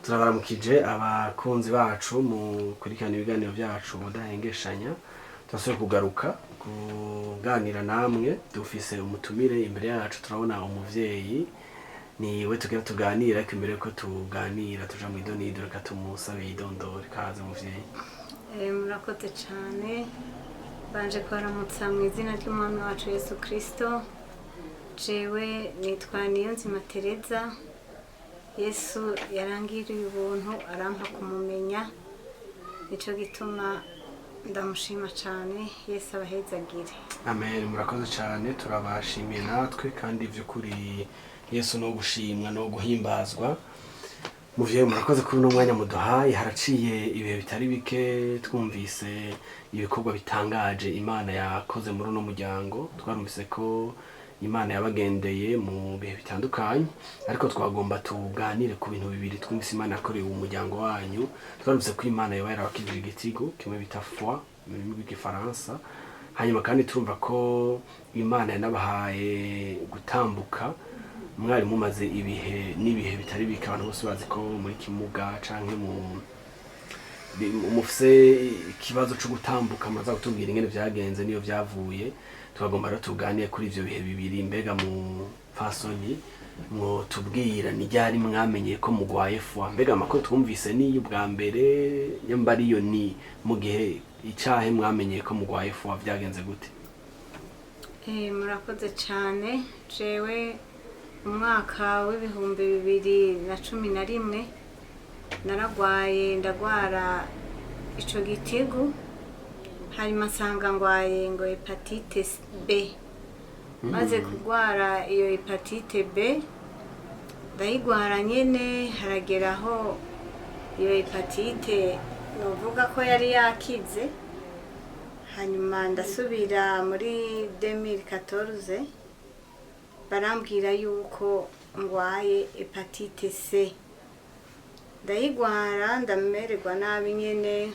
Turabaramukije abakunzi bacu mu kurikirana ibiganiro byacu mudahengeshanya. Turasubiye kugaruka kuganira namwe. Dufise umutumire imbere yacu, turabona umuvyeyi, niwe tugira tuganira. Ariko imbere yuko tuganira tuja mu idonido, reka tumusabe yidondore. Kaze, muvyeyi. Murakoze cyane. Banje kubaramutsa mu izina ry'Umwami wacu Yesu Kristo. Jewe nitwa Niyonzima Tereza. Yesu yarangiriye ubuntu, arampa kumumenya, nico gituma ndamushima cyane. Yesu abahezagire. Amen. Murakoze cyane, turabashimiye natwe. Kandi by'ukuri Yesu no gushimwa no guhimbazwa. Muvyeyi, murakoze kuri uno mwanya muduhaye. Haraciye ibihe bitari bike twumvise ibikorwa bitangaje Imana yakoze muri uno muryango. Twarumvise ko Imana yabagendeye mu bihe bitandukanye, ariko twagomba tuganire ku bintu bibiri twumvise Imana yakoreye uwo muryango wanyu. Twarumvise ko Imana yoba yarabakijije igitigo kimwe bita foie mu rurimi rw'Igifaransa. Hanyuma kandi turumva ko Imana yanabahaye gutambuka. Mwari mumaze ibihe n'ibihe bitari bike abantu bose bazi ko muri kimuga canke mu mufise ikibazo co gutambuka. Muraza kutubwira ingene vyagenze niyo vyavuye. Tukagomba rero tuganire kuri ivyo bihe bibiri. Mbega mu fasoni mwotubwira ni ryari mwamenye ko mugwaye foie? Mbega amakuru twumvise niyo ubwa mbere nyamba ariyo, ni mu gihe icahe mwamenye ko mugwaye foie? Vyagenze gute? Murakoze cyane. Jewe umwaka w'2011 naragwaye, ndagwara ico gitigu, hanyuma nsanga ngwaye ngo hépatite B. Maze kugwara iyo hépatite B, ndayigwara nyene, haragera aho iyo hépatite novuga ko yari yakize. Hanyuma ndasubira muri 2014, barambwira yuko ngwaye hépatite C. Ndayigwara, ndamererwa nabi nyene.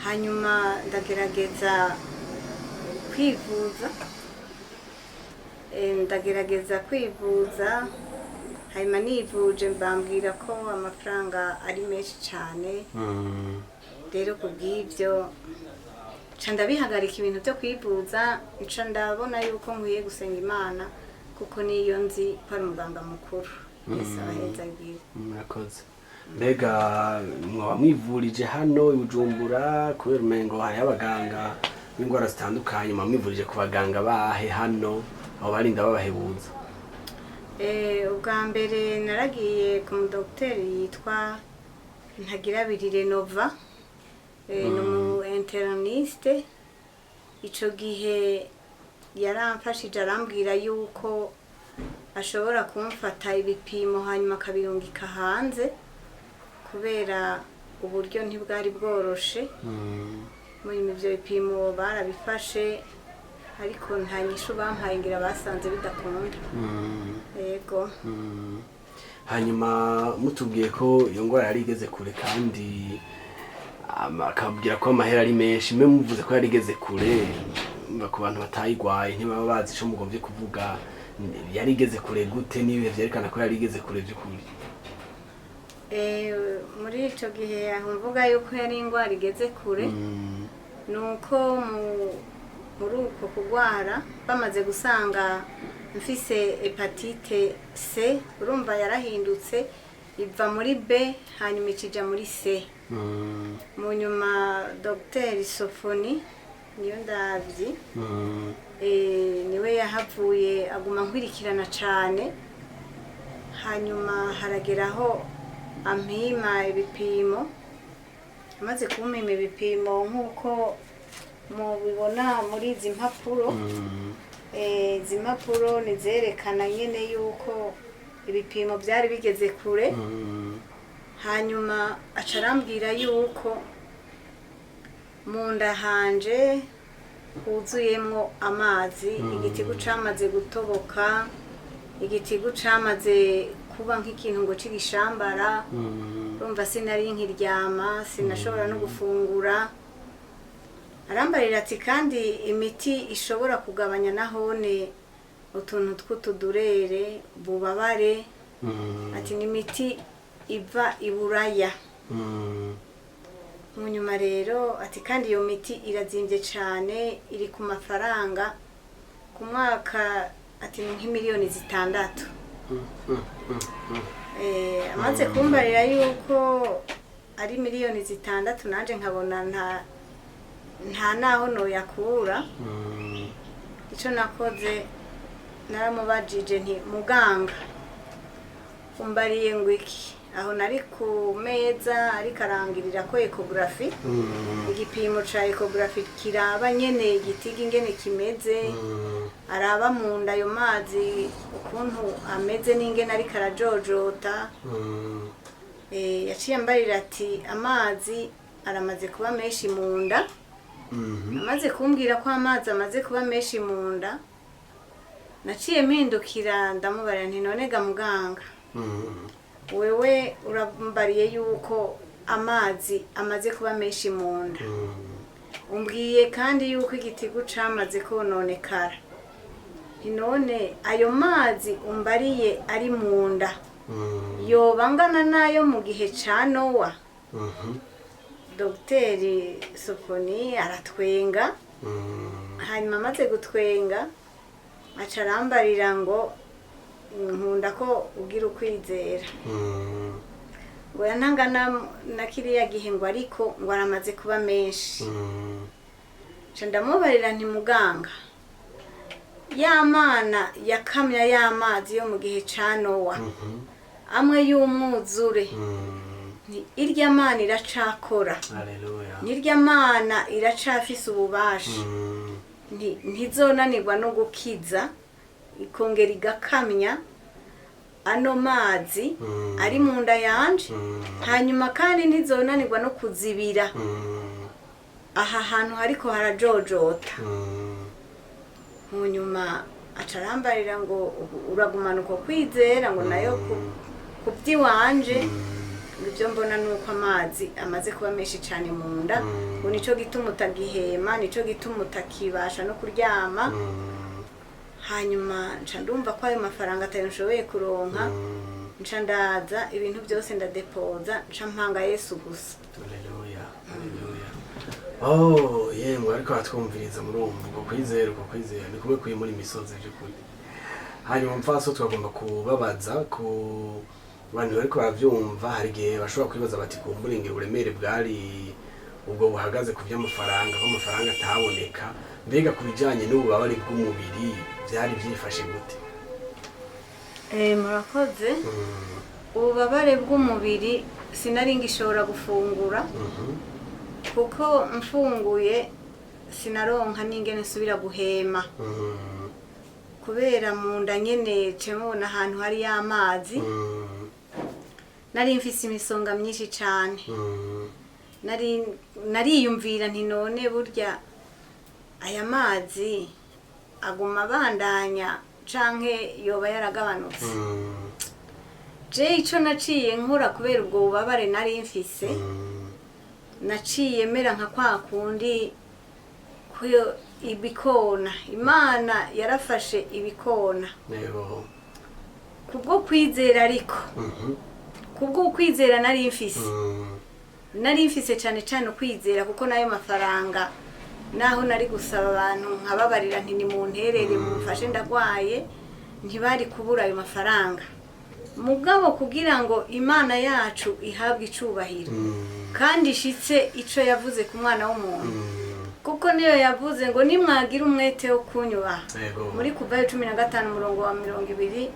Hanyuma ndagerageza kwivuza. Ndagerageza kwivuza, hanyuma nivuje mbambwira ko amafaranga ari menshi cyane. Rero kubw'ibyo nca ndabihagarika ibintu byo kwivuza, nca ndabona yuko nkwiye gusenga Imana, kuko niyo nzi ko ari umuganga mukuru. Yesu abahezagire. Murakoze. Mbega mwaba mwivurije hano i Bujumbura? Kubera umengo hariho abaganga b'indwara zitandukanye, mwaba mwivurije ku baganga bahe hano, abo barinda babahebuza? Ubwa mbere naragiye ku mudogiteri yitwa Ntagirabiri Nova. Ni umu interniste. Ico gihe yaramfashije, arambwira yuko ashobora kumfata ibipimo hanyuma akabirungika hanze, kubera uburyo ntibwari bworoshe. Muri ivyo bipimo barabifashe, ariko nta nyishu bampaye, ngira basanze bidakunda. Yego. Hanyuma mutubwiye ko iyo ndwara yari igeze kure, kandi akabwira ko amahera ari menshi, mwe muvuze ko yari igeze kure. Mba ku bantu batayigwaye ntibaba bazi ico mugombye kuvuga. Yari igeze kure gute? N'ibihe vyerekana ko yari igeze kure vy'ukuri? Muri ico gihe aho mvuga yuko yari ingwara igeze kure, nuko muri uko kugwara bamaze gusanga mfise hépatite C. Urumva yarahindutse, iva muri B hanyuma ikija muri C. Mu nyuma Dr Sofoni niyo ndavyi, niwe yahavuye aguma nkwirikirana cane. Hanyuma harageraho ampima ibipimo. Amaze kumpima ibipimo nk'uko mubibona muri izi mpapuro, izi mpapuro nizerekana nyene yuko ibipimo byari bigeze kure. Hanyuma aca arambwira yuko mu nda hanje huzuyemwo amazi, igitigu camaze gutoboka, igitigu camaze kuba nk'ikintu ngo c'igishambara. Urumva sinari nkiryama, sinashobora no gufungura. Arambarira ati kandi imiti ishobora kugabanya nahone utuntu tw'utudurere, bubabare, ati ni imiti. iva i Buraya. Mu nyuma rero ati kandi iyo miti irazimbye cyane, iri ku mafaranga ku mwaka, ati ni nk'imiliyoni 6. Amaze kumbarira yuko ari miliyoni 6, nanje nkabona nta naho noyakura. Icyo nakoze, naramubajije nti: "Muganga, umbariye ngo iki?" Aho nari ku meza ariko arangirira ko échographie, igipimo ca échographie kiraba nyene igitiga ingene kimeze, araba mu nda ayo mazi ukuntu ameze n'ingene ariko arajojota. Yaciye ambarira ati amazi aramaze kuba menshi mu nda. Amaze kumbwira ko amazi amaze kuba menshi mu nda, naciye mpindukira ndamubarira nti: "None ga muganga, wewe urambariye yuko amazi amaze kuba menshi mu nda, umbwiye kandi yuko igitigu camaze kononekara. Nti none ayo mazi umbariye ari mu nda yoba angana n'ayo mu gihe ca Nowa?" Dogiteri Sofoni aratwenga. Hanyuma amaze gutwenga aca arambarira ngo: "Nkunda ko ugira ukwizera." Ngo yantangana na kiriya gihe, ngo ariko ngo aramaze kuba menshi. Nca ndamubarira nti: "Muganga, ya mana yakamya y'amazi yo mu gihe ca Nowa, amwe y'umwuzure, nti irya mana iracakora." Haleluya. Nirya mana iracafise ububasha. Ntizonanirwa no gukiza ikongera igakamya ano mazi ari mu nda yanje. Hanyuma kandi ntizonanirwa no kuzibira aha hantu hariko harajojota. Mu nyuma aca arambarira ngo uragumana uko kwizera, ngo nayo ku by'iwanje, ngo ibyo mbona ni uko amazi amaze kuba menshi cyane mu nda, ngo nico gituma utagihema, nico gituma utakibasha no kuryama. Hanyuma nca ndumva ko ayo mafaranga atayo nshoboye kuronka. Nca ndaza ibintu byose ndadepoza, nca mpanga Yesu gusa. Haleluya, haleluya. Oh, yemwe, ariko atwumviriza, murumva uko kwizera ni kumwe kuri muri misozi by'ukuri. Hanyuma mfaso, twagomba kubabaza ku bantu bariko baravyumva, hari igihe bashobora kwibaza bati kumbura uburemere bwari ubwo buhagaze ku by'amafaranga, ko amafaranga ataboneka. Mbega ku bijanye n'ububabare bw'umubiri byari byifashe gute? Murakoze. Ububabare bw'umubiri, sinari ngishobora gufungura, kuko mfunguye sinaronka n'ingene nsubira guhema, kubera mu nda nyene cemubona ahantu hari y'amazi. Nari mfise imisonga myinshi cane. Nariyumvira nti none burya aya mazi aguma abandanya canke yoba yaragabanutse? Je ico naciye nkora, kubera ubwo bubabare nari mfise, naciye mera nka kwa kundi kuyo ibikona, Imana yarafashe ibikona kubwo kwizera, ariko kubwo kwizera nari mfise, nari mfise cane cane ukwizera, kuko nayo mafaranga naho nari gusaba abantu nkababarira nti nimunterere, mumfashe ndagwaye, ntibari kubura ayo mafaranga. Mugabo kugira ngo Imana yacu ihabwe icubahiro kandi ishitse ico yavuze ku mwana w'umuntu, kuko niyo yavuze ngo nimwagira umwete wo kunyubaha, muri Kuvayo 15 umurongo wa 26,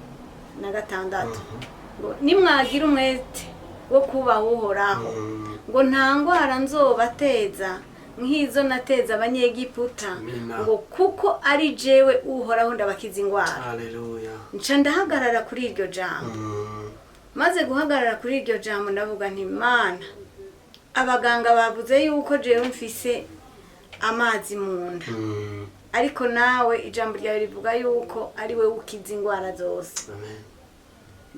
ngo nimwagira umwete wo kubaha Uhoraho, ngo nta ndwara nzobateza nk'izo nateza Abanyegiputa, Amina. ngo kuko ari jewe Uhoraho ndabakiza indwara. Haleluya. Nca ndahagarara kuri iryo jambo. Maze guhagarara kuri iryo jambo, ndavuga nti: "Mana, abaganga bavuze yuko jewe mfise amazi mu nda, ariko nawe ijambo ryawe rivuga yuko ari we ukiza indwara zose." Amen.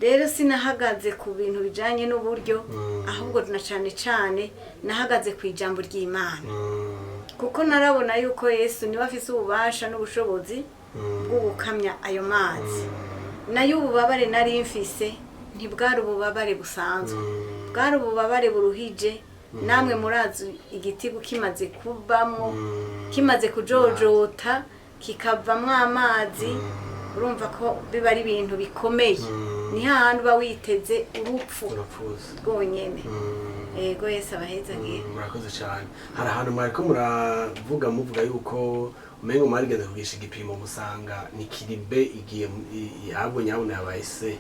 Rero sinahagaze ku bintu bijanye n'uburyo, ahubwo na cane cane nahagaze ku ijambo ry'Imana, kuko narabona yuko Yesu niwe afise ububasha n'ubushobozi bwo gukamya ayo mazi. Nayo ububabare nari mfise Ntibwari ububabare busanzwe, bwari ububabare buruhije. Namwe murazi igitigu kimaze kuvamwo, kimaze kujojota kikavamwo amazi, urumva ko biba ari ibintu bikomeye. Ni hahandi uba witeze urupfu Urapfuza. rwonyene. Ego, Yesu abahezagiye. Murakoze cyane. Hari ahantu mwariko muravuga, muvuga yuko umengo mwarigeze kugisha igipimo musanga ni kiri B, igiye ahubwo nyabona yabaye C.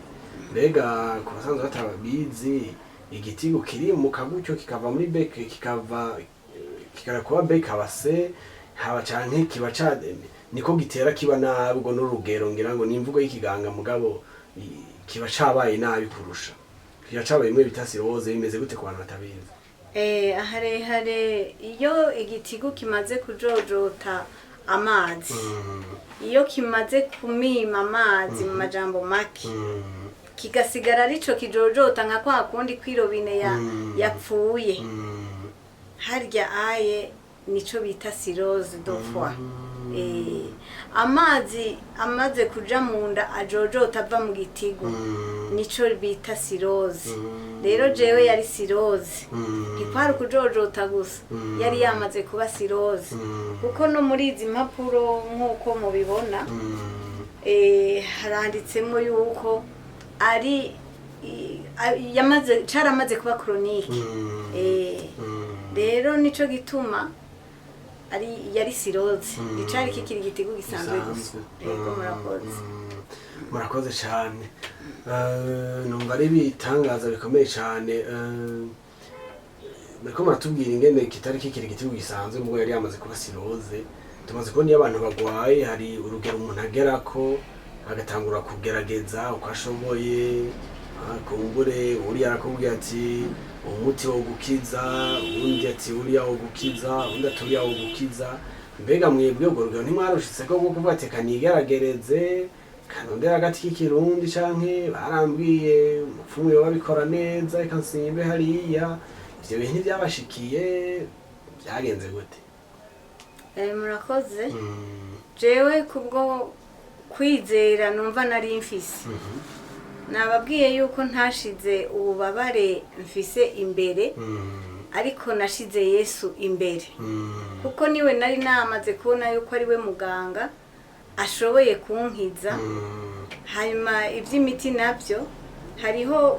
Mbega ku basanzwe batabizi, igitigu kirimuka gutyo kikava muri B kikava kikara kuba B kaba C, haba canke kiba ca niko gitera kiba nabi? Ubwo n'urugero ngira ngo ni imvugo y'ikiganga, mugabo kiba cabaye nabi kurusha, kiba cabaye bimwe bita cirrhose. Bimeze gute ku bantu batabizi? Aharehare iyo igitigu kimaze kujojota amazi, iyo kimaze kumima amazi, mu majambo make, kigasigara arico kijojota nka kwa kundi kw'irobine ya yapfuye, harya aye nico bita cirrhose de foie. Amazi amaze kuja mu nda ajojota ava mu gitigu, nico bita cirrhose. Rero jewe yari cirrhose, ntikwari ukujojota gusa, yari yamaze kuba cirrhose, kuko no muri izi mpapuro nk'uko mubibona, haranditsemo yuko ari yamaze caramaze kuba chronique. Rero nico gituma ari yari cirrhose, icari kikiri igitigu gisanzwe gusa. Gisanzwe. Yego, murakoze. Murakoze cyane. Numva ari ibitangaza bikomeye cyane. Muriko muratubwira ingene kitari kikiri igitigu gisanzwe, mubwo yari yamaze kuba cirrhose. Tumaze kubona iyo abantu bagwaye hari urugero umuntu agerako agatangura kugerageza uko ashoboye. Kumbure uriya arakubwira ati umuti wo gukiza, uwundi ati uriya wo gukiza, uwundi ati uriya wo gukiza. Mbega mwebwe urwo rugero ntimwarushitse ko bwo kuvuga ati kanigerageze, kanondera agati k'ikirundi, canke barambwiye umupfumu yoba abikora neza, reka nsimbe hariya? Ivyo bintu ntivyabashikiye? Byagenze gute? Murakoze. Jewe kubwo kwizera numva nari mfise, nababwiye yuko ntashize ububabare mfise imbere, ariko nashize Yesu imbere, kuko niwe nari namaze kubona yuko ari we muganga ashoboye kunkiza. Hanyuma iby'imiti nabyo, hariho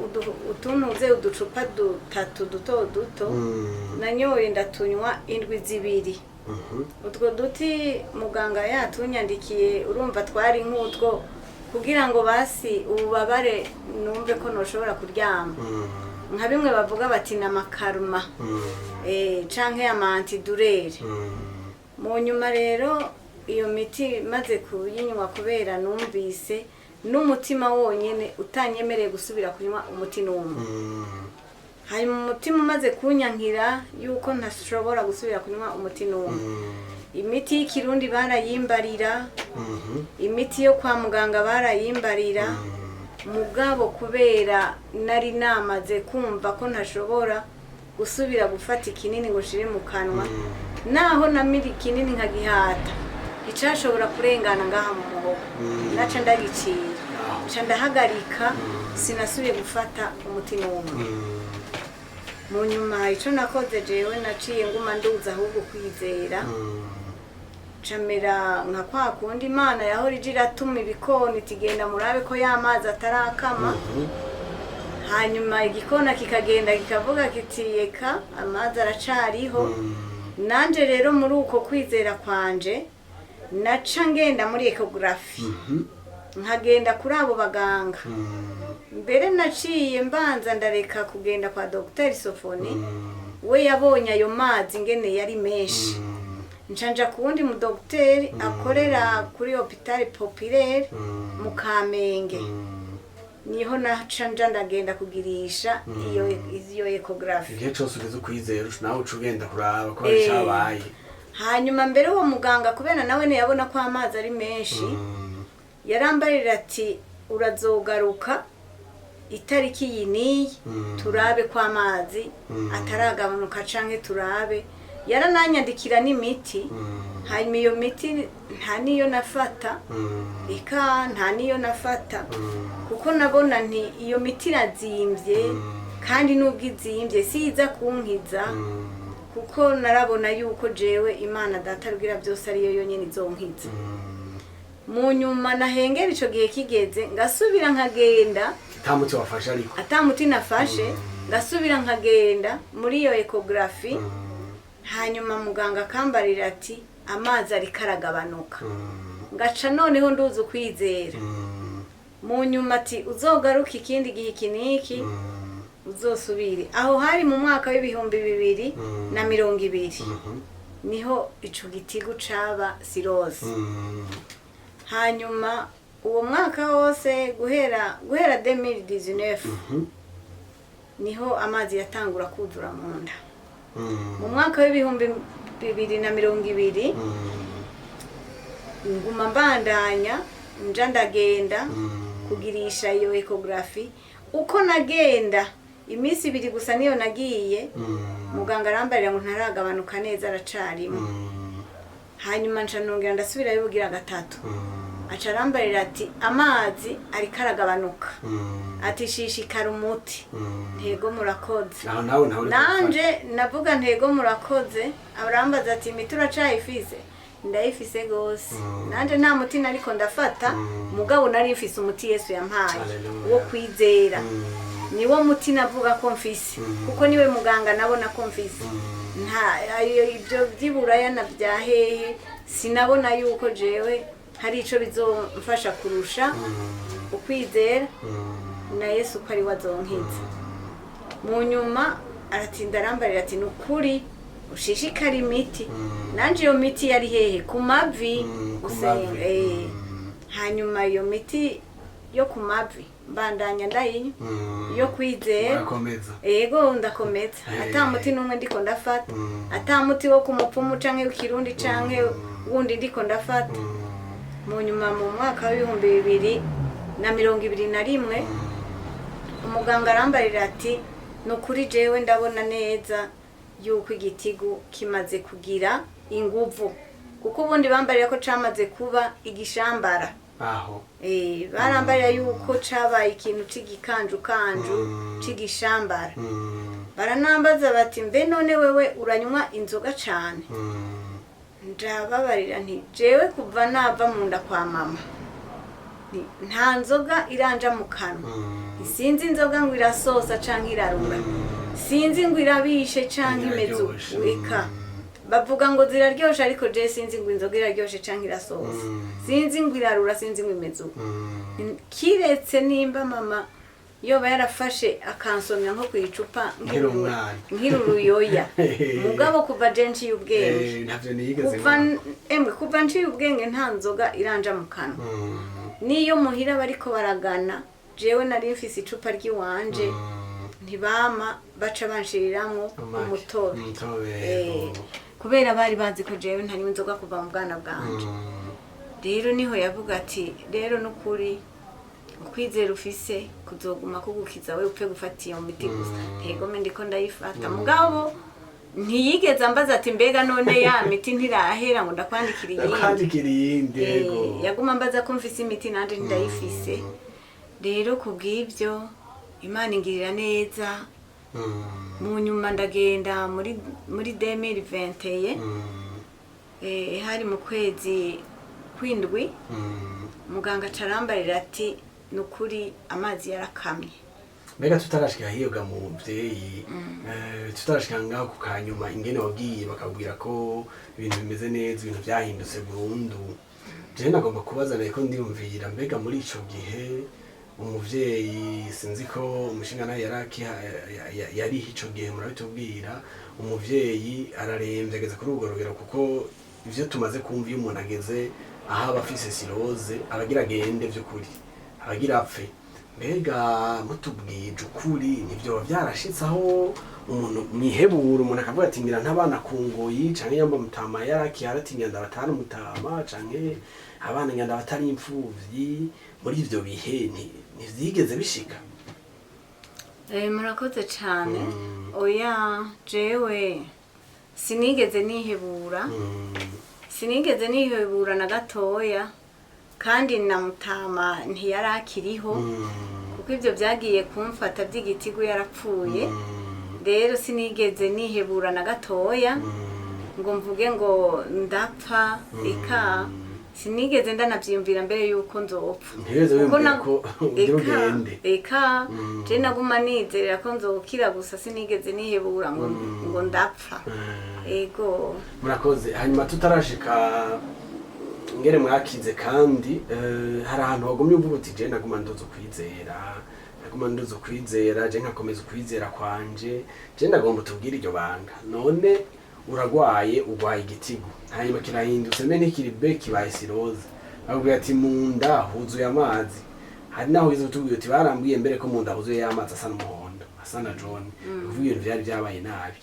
utuntuze uducupa dutatu duto duto nanyoye, ndatunywa indwi 2. Utwo duti muganga yatunyandikiye, urumva twari nk'utwo kugira ngo basi ububabare numve ko noshobora kuryama, nka bimwe bavuga bati ni amakaruma canke ama antidouleurs. Mu nyuma rero iyo miti maze kuyinywa, kubera numvise n'umutima wonyene utanyemereye gusubira kunywa umuti n'umwe, hanyuma umutima umaze kunyankira yuko ntashobora gusubira kunywa umuti n'umwe, imiti y'ikirundi barayimbarira, imiti yo kwa muganga barayimbarira, mugabo kubera nari namaze kumva ko ntashobora gusubira gufata ikinini ngo nshire mu kanwa, naho namira ikinini nkagihata icashobora kurengana ngaha mu muhogo, naca ndagicira, nca ndahagarika, sinasubiye gufata umuti n'umwe. Mu nyuma ico nakoze jewe, naciye nguma nduza ahubwo kwizera, camera nka kwa kundi Imana yahora ije iratuma ibikona iti genda murabe ko ya mazi atarakama. Hanyuma igikona kikagenda kikavuga kiti eka amazi aracariho. Nanje rero muri uko kwizera kwanje naca ngenda muri échographie, nkagenda kuri abo baganga. Mbere naciye mbanza ndareka kugenda kwa Dr Sofoni, we yabonye ayo mazi ngene yari menshi, nca ku wundi mu dogiteri akorera kuri hôpital populaire mu Kamenge, niho naca nja ndagenda kugirisha iyo échographie. Igihe cose ugeze ukwizera, nawe uca ugenda kuraba ko hari icabaye. Hanyuma mbere uwo muganga, kubera nawe ntiyabona ko amazi ari menshi, yarambarira ati urazogaruka itariki iyi n'iyi, turabe ko amazi ataragabanuka canke turabe. Yarananyandikira n'imiti. Hanyuma iyo miti nta niyo nafata, eka nta niyo nafata, kuko nabona nti iyo miti irazimbye, kandi nubwo izimbye siza kunkiza, kuko narabona yuko jewe Imana Data rugira byose ariyo yonyine izonkiza. Mu nyuma nahengera ico gihe kigeze, ngasubira nkagenda. Nta muti wafashe ariko? Ata muti nafashe. Ngasubira nkagenda muri iyo échographie, hanyuma muganga akambarira ati amazi ariko aragabanuka. Ngaca noneho nduzi ukwizera. Mu nyuma ati uzogaruke ikindi gihe iki n'iki, uzosubire. Aho hari mu mwaka w'2020, niho ico gitigu caba cirrhose. Hanyuma uwo mwaka wose guhera 2019 niho amazi yatangura kuzura mu nda. Mu mwaka w'2020 nguma mbandanya nja ndagenda kugirisha iyo échographie. Uko nagenda, iminsi 2 gusa niyo nagiye, muganga arambarira ngo ntaragabanuka neza, aracarimo. Hanyuma nca nongera ndasubirayo ubugira gatatu, aca arambarira ati amazi ariko aragabanuka, ati shishikara umuti. Ntego murakoze. Aho nawe ntawe uri? Nanje navuga ntego murakoze. Arambaza ati imiti uracayifise? Ndayifise gose. Nanje nta muti nariko ndafata, mugabo nari mfise umuti Yesu yampaye Hallelujah. wo kwizera. Niwo muti navuga ko mfise, kuko niwe muganga nabona ko mfise. Nta ayo ibyo by'iburaya na bya hehe, sinabona yuko jewe hari ico bizomfasha kurusha ukwizera na Yesu ko ari we azonkiza. Mu nyuma aratinda arambarira ati ni ukuri ushishikara imiti. Nanje iyo miti yari hehe? Ku mavi. Ku Gusenga. mavi. Hanyuma iyo miti yo ku mavi mbandanya ndayinywa, yo kwizera. Urakomeza. Ego, ndakomeza. Ata muti n'umwe ndiko ndafata, ata muti wo ku mupfumu canke w'ikirundi canke wundi ndiko ndafata. Mu nyuma mu mwaka w'2021 umuganga arambarira ati ni ukuri jewe ndabona neza yuko igitigu kimaze kugira inguvu, kuko ubundi bambarira ko camaze kuba igishambara. Aho. Barambarira yuko cabaye ikintu c'igikanjukanju, c'igishambara. Baranambaza bati mbe none wewe uranywa inzoga cane? Ndababarira nti jewe kuva nava mu nda kwa mama, nta nzoga iranja mu kanwa. Sinzi inzoga ngo irasosa canke irarura, sinzi ngo irabishe canke imeze Iraryoshe. Eka, bavuga ngo ziraryoshe, ariko je sinzi ngo inzoga iraryoshe canke irasosa, sinzi ngo irarura, sinzi ngo imeze uko. Kiretse nimba mama yoba yarafashe akansomya nko ku icupa Nkiri umwana. Nkiri uruyoya. Mugabo kuva je nciye ubwenge, Ntavyo niyigeze kuva mbona. Emwe, kuva nciye ubwenge nta nzoga iranja mu kanwa. Niyo muhira bariko baragana, jewe nari mfise icupa ry'iwanje, ntibama baca banshiriramwo Amaki. umutobe. Umutobe. Kubera bari bazi ko jewe ntanywa inzoga kuva mu bwana bwanje. Rero niho yavuga ati rero nukuri ukwizera ufise kuzoguma kugukiza, we upfe gufata iyo miti gusa. Ntegome ndiko ndayifata, mugabo ntiyigeze ambaza ati mbega none ya miti ntirahera ngo ndakwandikira iyindi. Ndakwandikira iyindi, yego. Yaguma ambaza ko mfise imiti, nanje ndayifise. Rero kubw'ibyo Imana ingirira neza. Mu nyuma ndagenda muri 2021, hari mu kwezi kw'indwi, muganga acarambarira ati ni ukuri amazi yarakamye. Mbega tutarashika hiyoga muvyeyi, tutarashika ngaho ku kanyuma ingene wagiye bakabwira ko ibintu bimeze neza, ibintu vyahindutse burundu, jewe nagomba kubaza, nariko ndiyumvira, mbega muri ico gihe umuvyeyi, sinzi ko umushinga nawe yariho ico gihe, murabitubwira, umuvyeyi araremvye ageze kuri urwo rugero, kuko ivyo tumaze kumva, iyo umuntu ageze aho aba afise cirrhose abagira agende vy'ukuri, abagira apfe. Mbega mutubwije ukuri, ntivyoba vyarashitse aho umuntu mwihebura, umuntu akavuga ati ngira ntabana ku ngoyi, canke yamba mutama yarakihara ati ngira ndabatari umutama, canke abana ngira ndabatari imfuvyi? Muri ivyo bihe ntivyigeze bishika? Murakoze cane. Oya, jewe sinigeze nihebura. Sinigeze nihebura na gatoya, kandi na mutama ntiyari akiriho, kuko ibyo byagiye kumfata by'igitigu yarapfuye. Rero sinigeze nihebura na gatoya ngo mvuge ngo ndapfa, eka sinigeze ndanabyiyumvira mbere yuko nzopfa. Ntiwigeze Kuko wiyumvira ko ugira eka, ugende? Eka, je naguma nizerera ko nzokira gusa, sinigeze nihebura ngo ndapfa. Ego. Murakoze. Hanyuma tutarashika ngere mwakize, kandi hari ahantu wagumye uvuga uti: "Je naguma ndoza kwizera, naguma ndoza kwizera, je nkakomeza ukwizera kwanje." Je ndagomba utubwire iryo banga. None uragwaye, ugwaye igitigu, hanyuma kirahindutse mbe ntikiri B, kibaye cirrhose. Bakubwira ati mu nda huzuye amazi. Hari naho wize utubwira uti barambwiye mbere ko mu nda huzuye amazi asa n'umuhondo, asa na jaune. Ni ukuvuga ibintu vyari vyabaye nabi.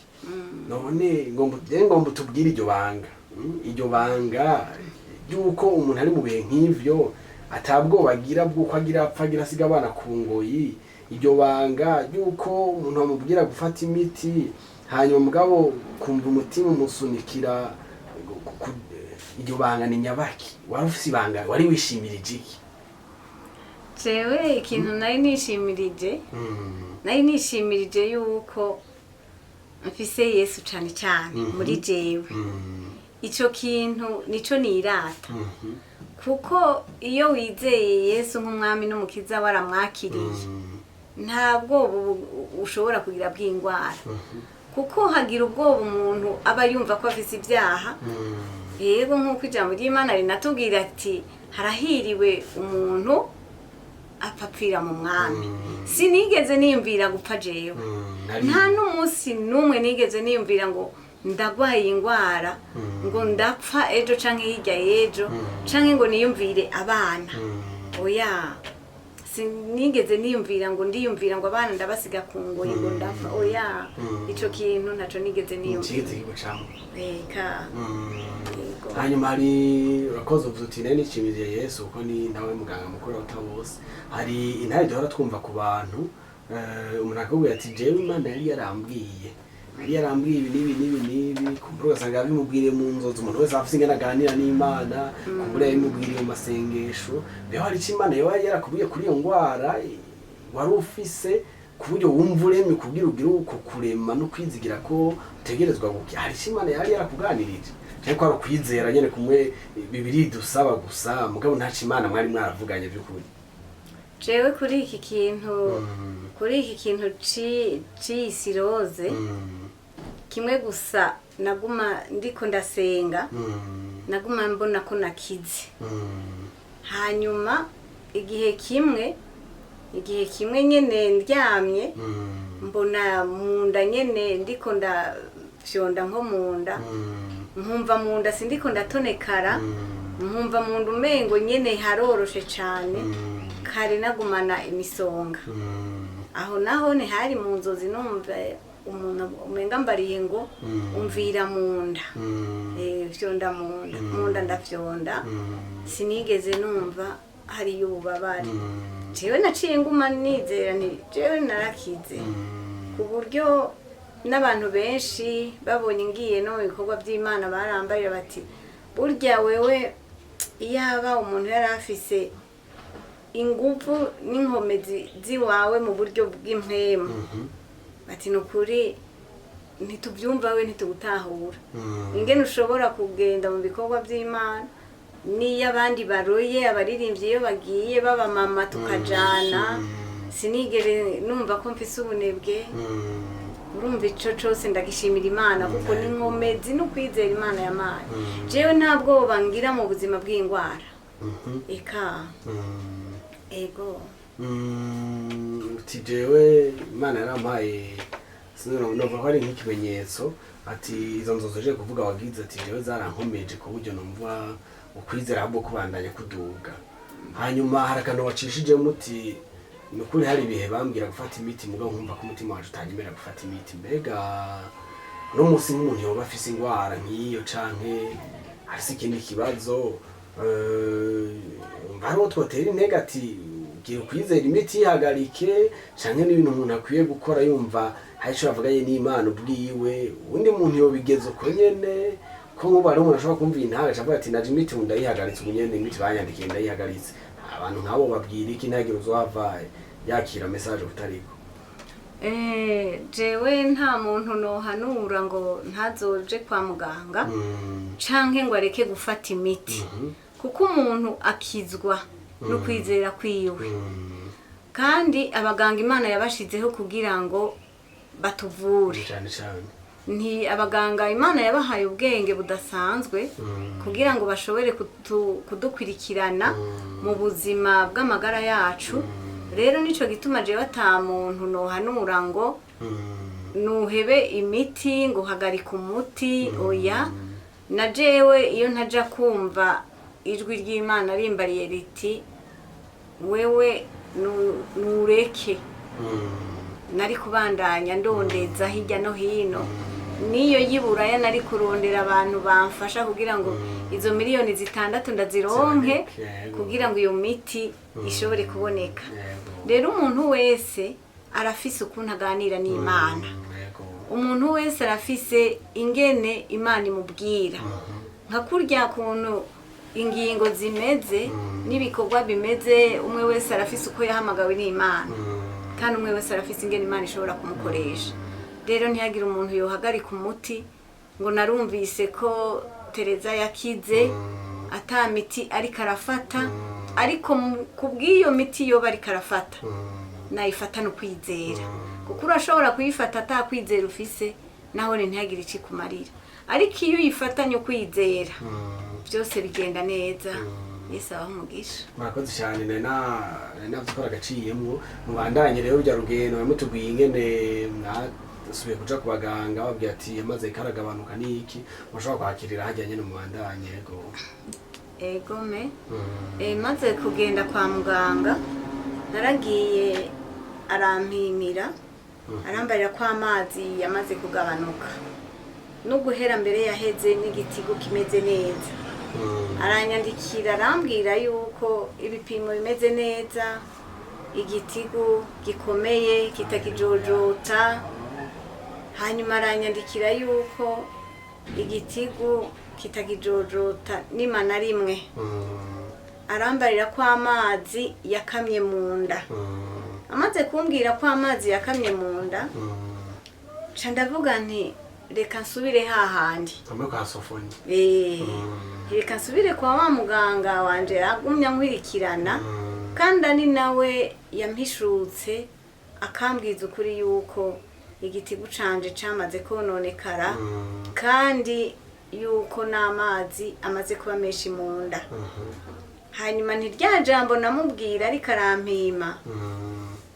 None ngomba utubwire iryo banga, iryo banga ry'uko umuntu ari mu bihe nk'ivyo atabwoba agira bw'uko agira apfa, agira asiga abana ku ngoyi. Iryo banga ry'uko umuntu bamubwira gufata imiti, hanyuma mugabo kumva umutima umusunikira iryo banga ni nyabaki? Wari ufise ibanga? Wari wishimirije iki? Jewe ikintu nari nishimirije, nari nishimirije yuko mfise Yesu cane cane muri jewe. Ico kintu nico nirata, kuko iyo wizeye Yesu nk'umwami n'umukiza, waramwakiriye, nta bwoba ushobora kugira bw'indwara, kuko hagira ubwoba umuntu aba yumva ko afise ibyaha. Yego, nk'uko ijambo ry'Imana rinatubwira ati harahiriwe umuntu apapfira mu Mwami. Sinigeze niyumvira gupfa jewe. Nta n'umunsi n'umwe nigeze niyumvira ngo ndagwaye indwara, ngo ndapfa ejo canke hirya y'ejo, canke ngo niyumvire abana. Oya, sinigeze niyumvira ngo ndiyumvira ngo abana ndabasiga ku ngoyi, ngo ndapfa. Oya, ico kintu ntaco nigeze niyumvira. Ntigeze kigucamo? Eka. Yego. Hanyuma hari, urakoze, uvuze uti nari nishimiye Yesu kuko ni nawe muganga mukuru wa bose. Hari intare duhora twumva ku bantu, umuntu akakubwira ati jewe Imana yari yarambwiye ibi n'ibi n'ibi n'ibi. Kumbura ugasanga yabimubwiriye mu nzozi. Umuntu wese afise ingene aganira n'Imana, kumbura yabimubwiriye mu masengesho. Mbeho hari ico Imana yoba yarakubwiye kuri iyo ngwara wari ufise, ku buryo wumva uremye kubwira ugire uko kurema no kwizigira ko utegerezwa gukira? Hari ico Imana yari yarakuganirije, cyangwa ko ari ukwizera nyene kumwe Bibiri dusaba gusa, mugabo ntaco Imana mwari mwaravuganye by'ukuri? Jewe kuri iki kintu c'iyi cirrhose, kimwe gusa naguma ndiko ndasenga, naguma mbona ko nakize. Hanyuma igihe kimwe nyene ndyamye, mbona mu nda nyene ndiko ndafyonda nko mu nda, nkumva mu nda sindiko ndatonekara, nkumva mu nda umengo nyene haroroshe cane. Kare nagumana imisonga. Aho naho hari mu nzozi, numva umuntu umenga mbariye ngo umvira mu nda, fyonda mu nda. Mu nda ndafyonda, sinigeze numva hariyo ububabare. Jewe naciye nguma nizera nti jewe narakize, ku buryo n'abantu benshi babonye ngiye no mu bikorwa by'Imana barambarira bati burya wewe iyaba umuntu yari afise inguvu n'inkomezi ziwawe mu buryo bw'impwemu, bati ni ukuri ntitubyumva, we ntitugutahura ingene ushobora kugenda mu bikorwa by'Imana n'iyo abandi baroye abaririmbyi, iyo bagiye baba mama tukajana, sinigere numva ko mfise ubunebwe. Urumva ico cose ndagishimira Imana, kuko ni inkomezi n'ukwizera Imana yamaye. Jewe nta bwoba ngira mu buzima bw'indwara, eka. Ego. Uti jewe Imana yarampaye, novuga ko ari nk'ikimenyetso, ati izo nzozi uje kuvuga wagize, ati jewe zarankomeje ku buryo numva ukwizera ahubwo kubandanya kuduga. Hanyuma hari akantu wacishijemo uti ni ukuri hari ibihe bambwira gufata imiti, mugabo nkumva ko umutima waje utanyemera gufata imiti. Mbega uno munsi nk'umuntu yoba afise ingwara nk'iyo canke afise ikindi kibazo, umva hariho twotera intege ati gira ukwizera, imiti yihagarike, canke n'ibintu umuntu akwiye gukora yumva hari ico yavuganye n'Imana ubwiwe? Uwundi muntu yobigeza uko nyene? Ko nk'ubu hariho umuntu ashobora kumva iyi ntahe acavuga ati naje imiti ubu ndayihagaritse, ubu nyene imiti banyandikiye ndayihagaritse. Abantu nk'abo babwira iki ntagire uzohava yakira message kutariko? Jewe nta muntu nohanura ngo ntazoje kwa muganga canke ngo areke gufata imiti, kuko umuntu akizwa no kwizera kwiwe. Kandi abaganga Imana yabashizeho kugira ngo batuvure. Cyane cyane. Nti abaganga Imana yabahaye ubwenge budasanzwe kugira ngo bashobore kudukurikirana mu buzima bw'amagara yacu. Rero nico gituma jewe ata muntu nohanura ngo nuhebe imiti, ngo hagarika umuti, oya. Na jewe iyo ntaja kumva ijwi ry'Imana rimbariye riti wewe nureke, nari kubandanya ndondeza hirya no hino, niyo yiburaya nari kurondera abantu bamfasha kugira ngo izo miliyoni 6 ndazironke, Ziboneke, yego. kugira ngo iyo miti ishobore kuboneka. Rero umuntu wese arafise ukuntu aganira n'Imana. Umuntu wese arafise ingene Imana imubwira, nka kurya kuntu ingingo zimeze n'ibikorwa bimeze. Umwe wese arafise uko yahamagawe n'Imana, kandi umwe wese arafise ingene Imana ishobora kumukoresha. Rero ntihagire umuntu yohagarika umuti ngo narumvise ko Tereza yakize ata miti ariko arafata. Ariko kubw'iyo miti yoba ariko arafata, nayifata no kwizera, kuko urashobora kuyifata atakwizera ufise, naho ntihagire icyo ikumarira. Ariko iyo uyifatanye ukwizera, byose bigenda neza. Yesu abahe umugisha. Murakoze cyane. Nari navuze ko agaciyemwo. Mubandanye rero rujya rugendo mutubwiye ingene mwasubiye kuja ku baganga, babwiye ati amaze karagabanuka n'iki mushobora kwakirira hajya nyene. Mubandanye, yego. Egome. Maze kugenda kwa muganga, naragiye arampimira, arambarira ko amazi yamaze kugabanuka no guhera mbere yaheze, n'igitigu kimeze neza. Aranyandikira, arambwira yuko ibipimo bimeze neza, igitigu gikomeye kitakijojota. Hanyuma aranyandikira yuko igitigu kitakijojota nima na rimwe. Arambarira ko amazi yakamye mu nda. Amaze kumbwira ko amazi yakamye mu nda, nca ndavuga nti reka nsubire hahandi. Hamwe kwa Sofoni. Reka nsubire kwa wa muganga wanje agumya nkwirikirana, kandi ari nawe yampishutse akambwiza ukuri yuko igitigu canje camaze kononekara, kandi yuko n'amazi amaze kuba menshi mu nda. Hanyuma ntirya jambo namubwira ariko arampima,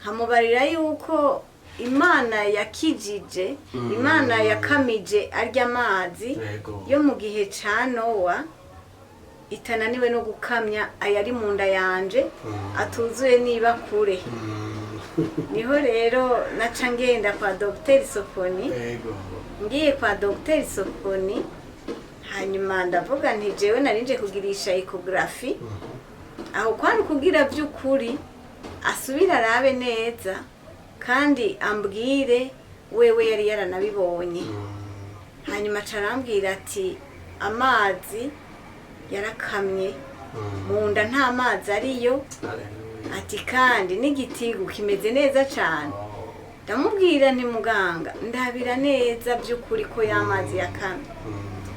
nkamubarira yuko Imana yakijije, Imana yakamije arya amazi yo mu gihe ca Nowa, itananiwe no gukamya ayari mu nda yanje atuzuye niba kure. Niho rero naca ngenda kwa Dr Sofoni. Ngiye kwa Dr Sofoni, hanyuma ndavuga nti jewe narinje kugirisha échographie, aho kwari kugira by'ukuri asubire arabe neza kandi ambwire, wewe yari yaranabibonye. Hanyuma aca arambwira ati amazi yarakamye mu nda, nta mazi ariyo. Hallelujah. Ati kandi n'igitigu kimeze neza cyane. Ndamubwira nti muganga, ndabira neza by'ukuri ko y'amazi yakamye.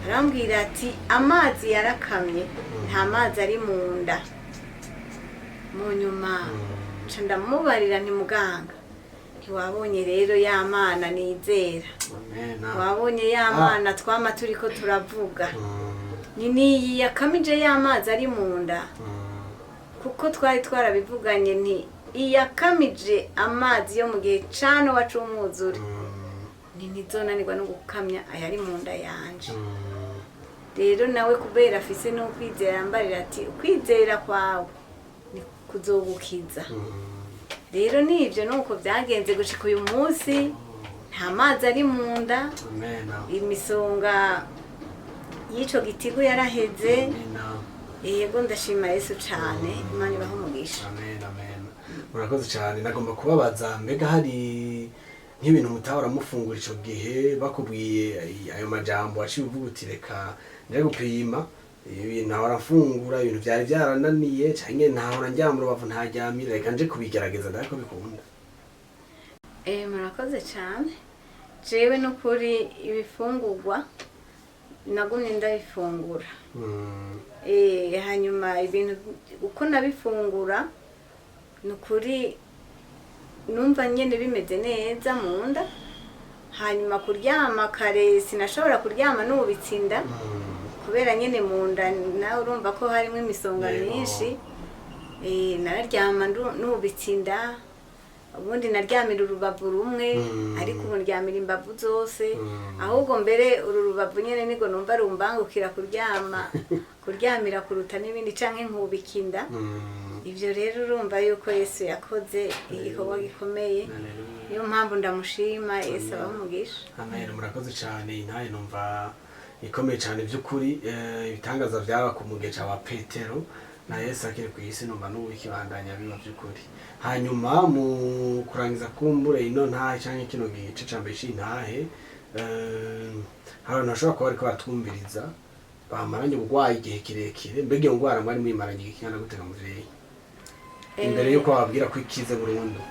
Arambwira ati amazi yarakamye, nta mazi ari mu nda. Mu nyuma nca ndamubarira nti muganga, ntiwabonye rero ya Mana nizera? Amen. Wabonye ya Mana twama turiko turavuga? Ni niyi yakamije y'amazi ari mu nda, kuko twari twarabivuganye nti iyakamije amazi yo mu gihe ca Nowa c'umwuzure, ni ntizonanirwa no gukamya ayari mu nda yanje. Rero nawe kubera afise n'ukwizera, yambarira ati ukwizera kwawe ni kuzogukiza. Rero nibyo, nuko byagenze gushika uyu munsi, nta mazi ari mu nda. Amen. Imisonga y'ico gitigu yaraheze. Amen. Yego, ndashima Yesu cane. Imana ibahe umugisha. Amen, amen. Murakoze cyane. Nagomba kubabaza, mbega hari Nk'ibintu mutahora mufungura ico gihe, bakubwiye ayo majambo, waciye uvuga uti: "Reka nje gupima ibintu ntahora mfungura, ibintu vyari vyarananiye, canke ntahora ndyama urubavu ntaryamira, reka nje kubigerageza ndabe ko bikunda." Murakoze cyane. Jewe n'ukuri ibifungurwa nagumye ndabifungura. Hanyuma ibintu uko nabifungura, ni ukuri numva nyene bimeze neza mu nda. Hanyuma kuryama kare sinashobora kuryama nubitse inda, kubera nyene mu nda nawe urumva ko harimo imisonga myinshi. Nararyama nubitse inda. Ubundi naryamira urubavu rumwe, ariko ubu ndyamira imbavu zose. Ahubwo mbere uru rubavu nyene nigo numva rumbangukira kuryamira kuruta n'ibindi, canke nkubika inda. Ivyo rero urumva yuko Yesu yakoze igikorwa gikomeye. Haleluya. Niyo mpamvu ndamushima. Yesu abahe umugisha. Amen. Murakoze cyane. Intahe numva ikomeye cyane by'ukuri. Ibitangaza byaba ku mugeca wa Petero na Yesu akiri ku isi, numva n'ubu bikibandanya biba by'ukuri. Hanyuma mu kurangiza kumbure ino ntahe cyangwa kino gice ca mbere c'intahe, hari abantu bashobora kuba bariko baratwumviriza bamaranye uburwayi igihe kirekire. Mbega iyo ndwara mwari muyimaranye igihe kingana gute, muvyeyi, imbere yuko bababwira ko ikize burundu?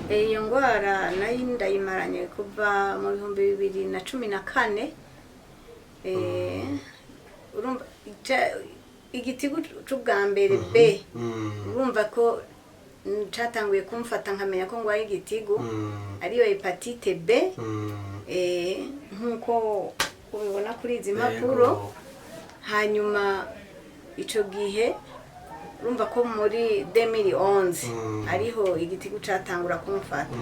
Iyo ndwara nayo ndayimaranye kuva mu 2014. Urumva igitigu c'ubwa mbere B, urumva ko catanguye kumfata nkamenya ko ngwaye igitigu, ariyo hépatite B. Nk'uko ubibona kuri izi mpapuro. Hanyuma ico gihe urumva ko muri 2011 ariho igitigu catangura kumfata.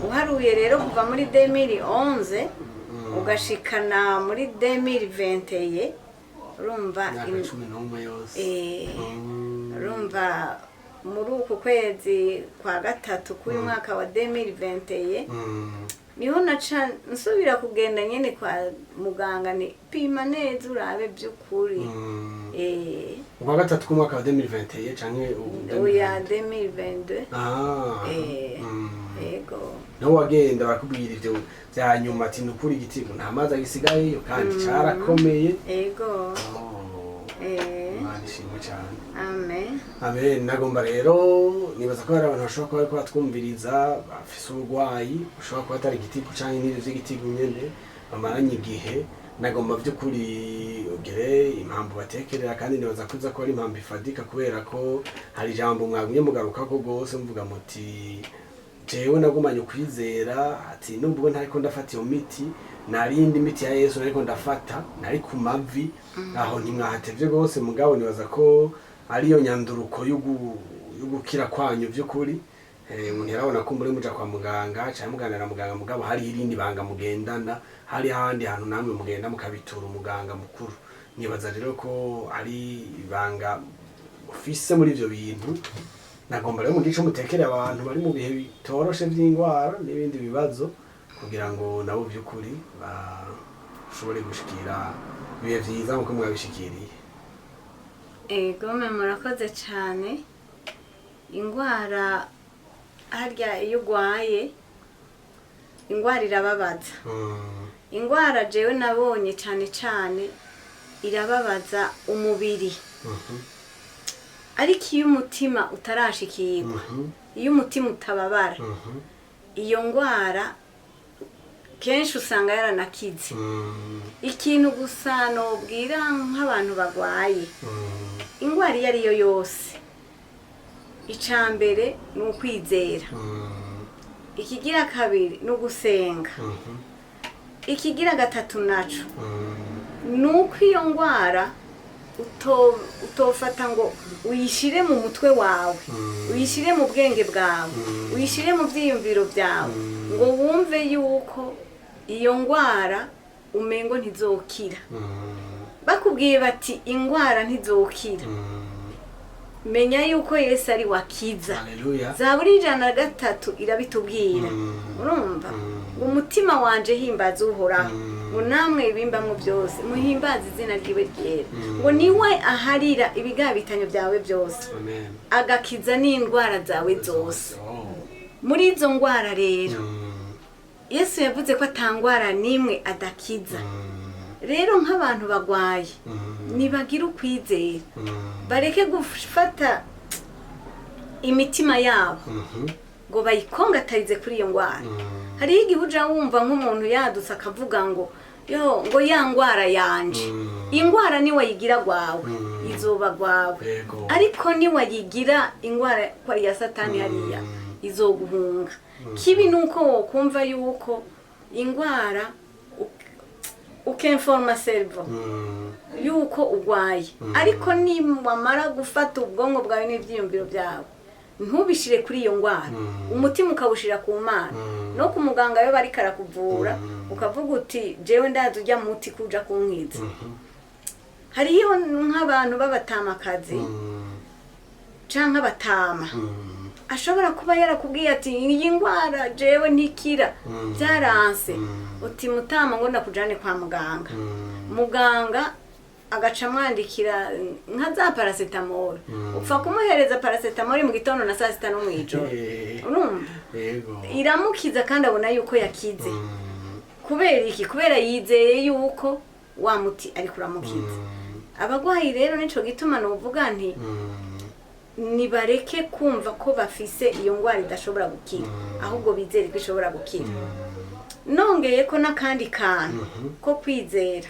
Uharuye rero kuva muri 2011 ugashikana muri 2021, urumva Imyaka 11 yose. Urumva muri uku kwezi kwa gatatu k'uyu mwaka wa 2021 niho naca nsubira kugenda nyene kwa muganga, ni pima neza urabe by'ukuri. Ukwa gatatu k'umwaka wa 2021 canke Oya, 2022. Ah. Yego. Niho wagenda barakubwira ivyo vya nyuma, ati nukuri igitigu nta mazi agisigayeyo kandi carakomeye. Yego. Oh, Imana ishimwe cane. Amen. Amen. Nagomba rero nibaza ko hari abantu bashobora kuba bariko batwumviriza bafise uburwayi bushobora kuba atari igitigu canke n'ivyo vy'igitigu nyene bamaranye igihe. Nagomba vy'ukuri ugire impamvu batekerera, kandi nibaza ko iza kuba ari impamvu ifadika, kubera ko hari ijambo mwagumye mugarukako rwose muvuga muti: "Jewe nagumanye ukwizera", ati nubwo ntariko ndafata iyo miti, narindi miti ya Yesu nariko ndafata, nari ku mavi. Aho ntimwahatevye rwose, mugabo nibaza ko ariyo nyanduruko y'ugukira kwanyu vy'ukuri. Umuntu yarabona ko muri muja kwa muganga canke muganira na muganga, mugabo hari irindi banga mugendana, hari ahandi hantu namwe mugenda mukabitura umuganga mukuru. Nibaza rero ko ari ibanga ufise muri ivyo bintu. Nagomba rero mu gice mutekere abantu bari mu bihe bitoroshe vy'indwara n'ibindi bibazo, kugira ngo nabo vy'ukuri bashobore gushikira ibihe vyiza nkuko mwabishikiriye. Ego me, murakoze cyane. Indwara harya iyo urwaye indwara irababaza. Indwara jewe nabonye cyane cyane irababaza umubiri, ariko iyo umutima utarashikirwa, iyo umutima utababara, iyo ndwara kenshi usanga yaranakize. Ikintu gusa nobwira nk'abantu barwaye indwara iyo ari yo yose, icya mbere ni ukwizera, ikigira kabiri ni ugusenga, ikigira gatatu naco ni uko iyo ndwara utofata ngo uyishire mu mutwe wawe, uyishire mu bwenge bwawe, uyishire mu byiyumviro byawe, ngo wumve yuko iyo ndwara umengo ntizokira. Bakubwiye bati indwara ntizokira, menya yuko Yesu ari wakiza. Haleluya. Zaburi 103 irabitubwira. Urumva ngo: "Umutima wanje himbaza Uhoraho," ngo "namwe ibimbamwo byose muhimbaze izina ryiwe ryera," ngo "niwe aharira ibigabitanyo byawe byose, Amen. agakiza n'indwara zawe zose." Oh. Muri izo ndwara rero, Yesu yavuze ko atangwara n'imwe adakiza. Rero nk'abantu bagwaye, nibagira ukwizera, bareke gufata imitima yabo ngo bayikongatarize kuri iyo ndwara. Hariho igihe uja wumva nk'umuntu yadutse akavuga ngo yo, ngo ya ndwara yanje. Indwara niwayigira gwawe, izoba gwawe. Ariko niwayigira indwara ko ari iya Satani, hariya izoguhunga. Kibi nuko wokumva yuko indwara ukinforma cerveau yuko urwaye, ariko niwamara gufata ubwonko bwawe n'ibyiyumviro byawe ntubishire kuri iyo ndwara, umutima ukawushira ku Mana, no ku muganga we bariko arakuvura, ukavuga uti: "Jewe ndazi ujya muti kuja kunkiza." Hariyo nk'abantu b'abatamakazi canke abatama, ashobora kuba yarakubwiye ati: "Iyi ndwara jewe ntikira, byaranse." Uti: "Mutama, ngo ndakujane kwa muganga." Muganga agaca amwandikira nka za paracétamol, upfa kumuhereza paracétamol mu gitondo na saa sita no mw'ijoro. Urumva, iramukiza kandi abona yuko yakize. Kubera iki? Kubera yizeye yuko wa muti ariko uramukiza. Abagwayi rero, nico gituma novuga nti nibareke kumva ko bafise iyo ndwara idashobora gukira, ahubwo bizere ko ishobora gukira. Nongeye ko n'akandi kantu ko kwizera,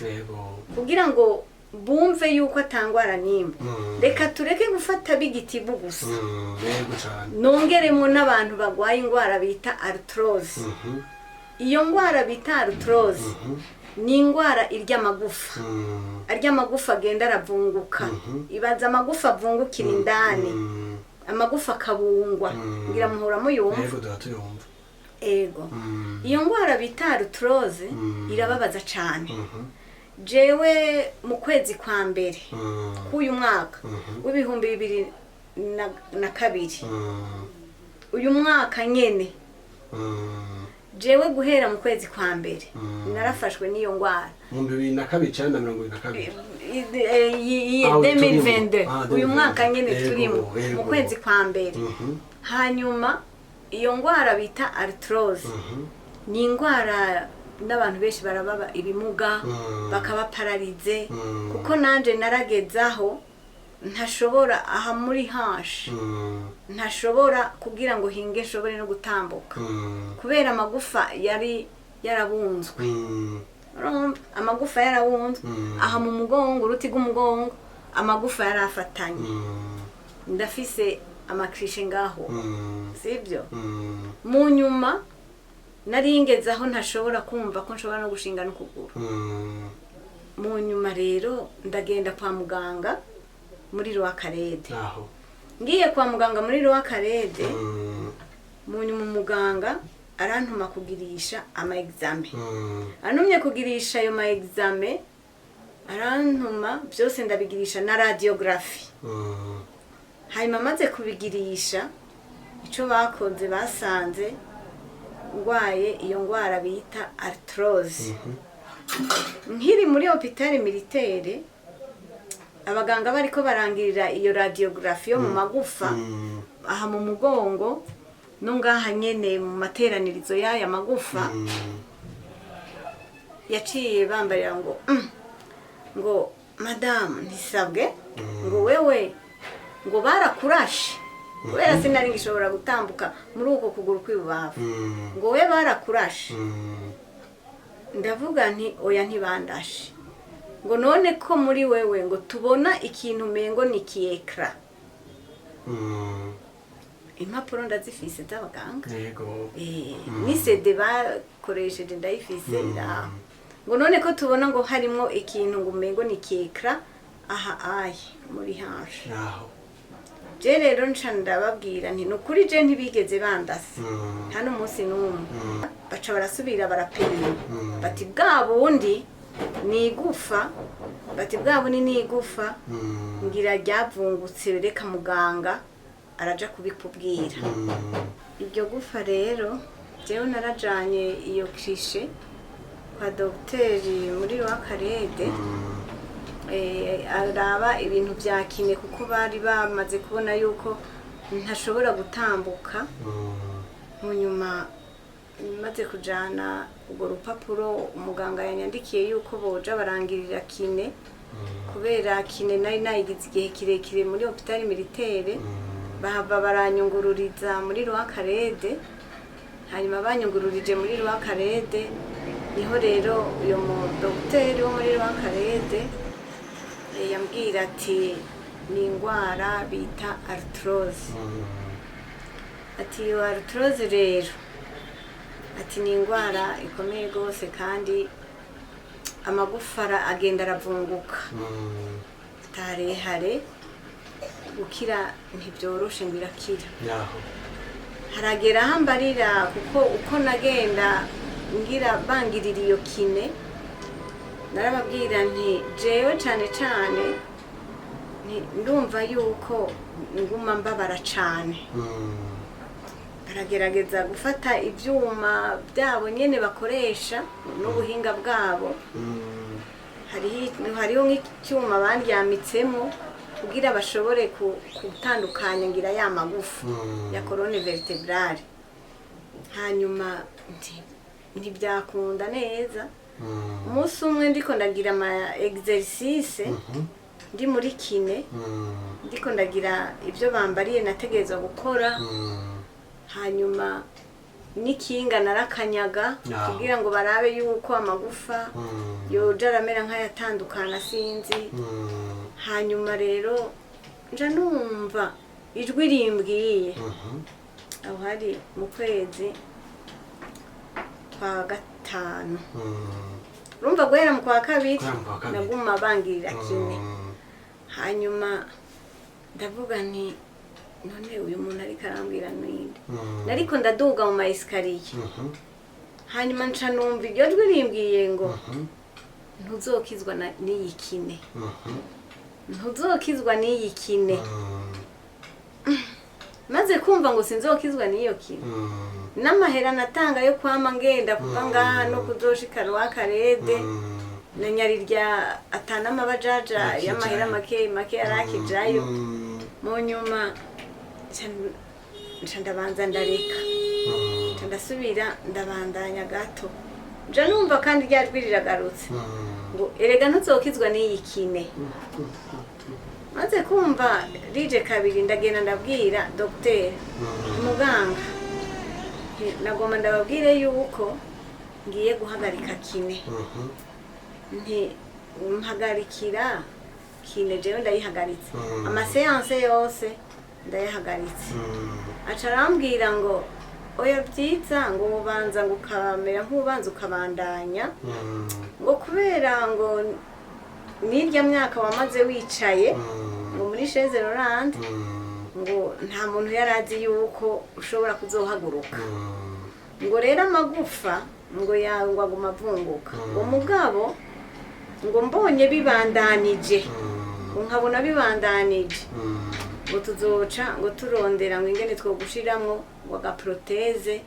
kugira ngo bumve yuko atangwara n'imwe, reka tureke gufata bigitibu gusa, Yego cyane. nongeremo n'abantu barwaye indwara bita arthrose. Iyo ndwara bita arthrose ni indwara irya amagufa, arya amagufa agenda aravunguka. Ibaza amagufa avungukira indani, amagufa akabungwa. Ngira muhora muyumva. Yego, duha tuyumva. Ego, iyo ndwara bita arthrose irababaza cyane. Jewe mu kwezi kwa mbere k'uyu mwaka w'2002, uyu mwaka nyene, jewe guhera mu kwezi kwa mbere narafashwe n'iyo ndwara. Mu 2002 cyangwa na 22? Ah, uyu 2022. turimo. Ah, Uyu mwaka nyene turimo, mu kwezi kwa mbere. Hanyuma iyo ndwara bita arthrose ni indwara n'abantu benshi barababa ibimuga, bakaba paralysé, kuko nanje naragezaho ntashobora aha muri hanche, ntashobora kugira ngo hinge nshobore no gutambuka, kubera amagufa yari yarabunzwe. Urumva, amagufa yarabunzwe aha mu mugongo, uruti rw'umugongo, amagufa yarafatanye. Ndafise amakrishe ngaho, sibyo? Mu nyuma naringeze aho ntashobora kumva ko nshobora no gushinga n'ukuguru. Mu nyuma rero ndagenda kwa muganga muri Rwakarede. Aho. Ngiye kwa muganga muri Rwakarede, mu nyuma umuganga arantuma kugirisha ama examen. Antumye kugirisha ayo ma examen, arantuma byose ndabigirisha na radiographie. Hanyuma amaze kubigirisha, icyo bakoze basanze ndwaye iyo ndwara bita arthrose. Nkiri muri hôpital militaire, abaganga bariko barangirira iyo radiographie yo mu magufa, aha mu mugongo no ngaha nyene mu materanirizo y'aya magufa, yaciye bambarira ngo ngo madamu, ntisabwe, ngo wewe ngo barakurashe, kubera sinari ngishobora gutambuka muri uko kuguru kw'ibubafu, ngo we barakurashe. Ndavuga nti: "Oya, ntibandashe." Ngo none ko muri wewe ngo tubona ikintu umengo ni kiyekara. Impapuro ndazifise z'abaganga. Ni CD bakoresheje ndayifise iraho. Ngo none ko tubona ngo harimwo ikintu ngo umengo ni kiyekara aha ayi muri hanche. Aho. Je rero nca ndababwira nti: "Nukuri je ntibigeze bandasa, nta n'umunsi n'umwe." Baca barasubira barapima, bati: "Bwa bundi ni igufa," bati: "Bwa bundi ni igufa, ngira ryavungutse, reka muganga araja kubikubwira." Iryo gufa rero, jewe narajanye iyo cliché kwa dogiteri muri Rwakarede, araba ibintu vya kiné, kuko bari bamaze kubona yuko ntashobora gutambuka. Mu nyuma Maze kujana urwo rupapuro umuganga yanyandikiye yuko boja barangirira kiné, kubera kiné nari nayigize igihe kirekire muri hôpital militaire, bahava baranyungururiza muri Roi Khaled. Hanyuma banyungururije muri Roi Khaled, niho rero uyo mu dogiteri wo muri Roi Khaled yambwira ati ni indwara bita arthrose. Ati iyo arthrose rero, ati ni indwara ikomeye rwose, kandi amagufa agenda aravunguka atarehare, gukira ntibyoroshe ngo irakira. Yaho. Haragera aho mbarira, kuko uko nagenda ngira bangirira iyo kiné, narababwira nti jewe cane cane nti ndumva yuko nguma mbabara cane. Baragerageza gufata ivyuma byabo nyene bakoresha n'ubuhinga bwabo. Hariho nk'icyuma bandyamitsemo kugira bashobore gutandukanya ngira ya magufa ya colonne vertébrale. Hanyuma ntibyakunda neza. Umunsi umwe ndiko ndagira ama exercice, ndi muri kiné, ndiko ndagira ibyo bambariye nategerezwa gukora, hanyuma n'ikinga narakanyaga kugira ngo barabe yuko amagufa yoja aramera nk'ayatandukana, sinzi. Hanyuma rero nja numva ijwi rimbwiye, aho hari mu kwezi kwa gatanu, urumva guhera mu kwa kabiri. Guhera mu kwa kabiri. Naguma bangirira kiné. Hanyuma ndavuga nti none uyu muntu ariko arambwira ninde? Nariko ndaduga mu ma escaliers, hanyuma nca numva iryo jwi rimbwiye ngo ntuzokizwa n'iyi kiné, ntuzokizwa n'iyi kiné. Maze kumva ngo sinzokizwa n'iyo kiné, n'amahera natanga yo kwama ngenda kuva ngaha no kuzoshika Roi Khaled, na nyarirya atanamabajaja Akijayo. y'amahera make make yarakijayo. Mu nyuma nca ndabanza ndareka, nca ndasubira ndabandanya gato, nja numva kandi rya jwi riragarutse ngo erega ntuzokizwa n'iyi kiné. Maze kumva rije kabiri, ndagenda ndabwira dogiteri, muganga, nti nagomba ndababwire yuko ngiye guhagarika kiné. Nti mpagarikira kiné, jewe ndayihagaritse, ama séances yose ndayahagaritse. Aca arambwira ngo oya, byiza ngo ubanza ngo ukamera nk'ubanza ukabandanya, ngo kubera ngo n'irya myaka wamaze wicaye ngo muri chaise roulante, ngo nta muntu yari azi yuko ushobora kuzohaguruka, ngo rero amagufa ngo yawe ngo aguma avunguka. Ngo mugabo ngo mbonye bibandanije, ngo nkabona bibandanije, ngo tuzoca ngo turondera ngo ingene twogushiramwo ngo aga prothèse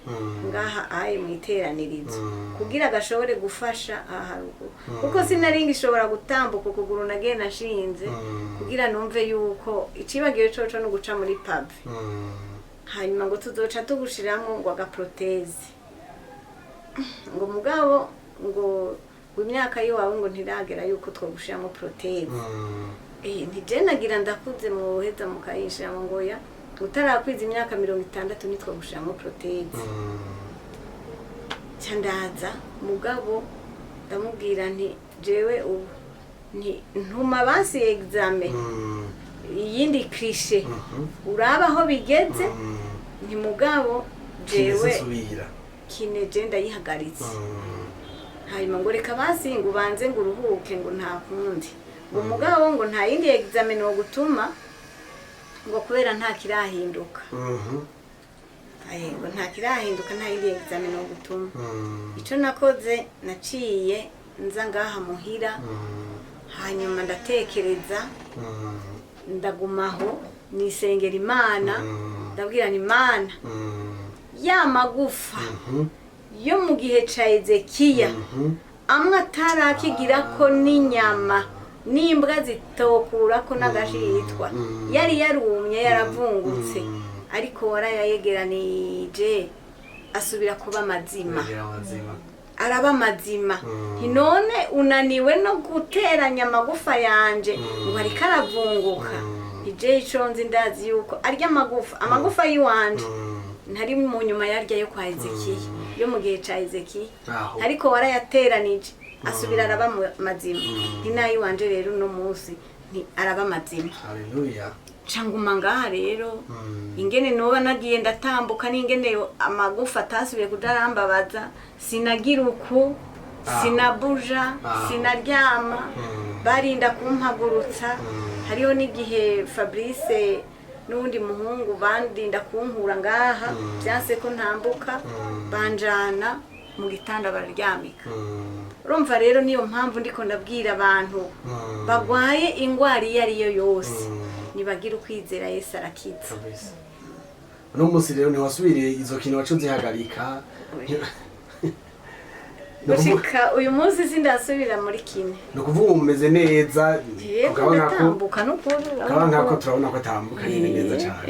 ngaha aye mu iteranirizo, kugira gashobore gufasha aha haruguru, kuko sinari ngishobora gutambuka ukuguru nagenda nshinze, kugira numve yuko icibagiwe coco no guca muri pavé. Hanyuma ngo tuzoca tugushiramwo ngo aga prothèse, ngo mugabo ngo imyaka yiwawe ngo ntiragera yuko twogushiramo prothèse. Ntije nagira ndakuze, mwoheza mukayishiramo? Ngo ya, utarakwiza imyaka 60 nitwo gushiramo prothèse. Nca ndaza, mugabo ndamubwira nti jewe ubu nti ntuma basi examen, iyindi cliché, uraba aho bigeze. Nti mugabo jewe subira kiné je ndayihagaritse. Hanyuma ngo reka basi ngo ubanze ngo uruhuke, ngo nta kundi, ngo mugabo ngo nta yindi examen wo gutuma, ngo kubera nta kirahinduka. Aye, ngo nta kirahinduka, nta yindi examen wo gutuma. Ico nakoze, naciye nza ngaha muhira, hanyuma ndatekereza, ndagumaho nisengera Imana, ndabwira ni Imana, ya magufa yo mu gihe ca Ezekiya, amwe atarakigirako n'inyama, n'imbwa zitokurako n'agashitwa, yari yarumye yaravungutse, ariko warayayegeranije. Asubira kuba mazima. Yagira amazima. Araba mazima. Nti none unaniwe no guteranya amagufa yanje ngo ariko aravunguka? Ije ico nzi, ndazi yuko arya amagufa y'iwanje ntari mu nyuma yarya yo kwa Ezekiya, yo mu gihe ca Ezekiya. Aho. Ariko warayateranije asubira araba mazima. Nti nayiwanje rero uno munsi nti araba mazima. Haleluya. Canguma ngaha rero, ingene noba nagiye ndatambuka n'ingene amagufa atasubiye kudarambabaza, sinagira uku, sinabuja, sinaryama, barinda kumpagurutsa. Hariho n'igihe Fabrice n'uwundi muhungu bandinda kunkura ngaha, byanse ko ntambuka, banjana mu gitanda bararyamika. Urumva rero niyo mpamvu ndiko ndabwira abantu bagwaye ingwara iyo ari yo yose, nibagira ukwizera, Yesu arakiza. Kabisa. Uno munsi rero ntiwasubiriye izo kintu wacu zihagarika? Gushika uyu munsi sindasubira muri kine. Ni ukuvuga ubu umeze neza? Yego. Ukaba nkako Ndatambuka n'ukuri. Ukaba nkako turabona ko atambuka nyine neza cyane.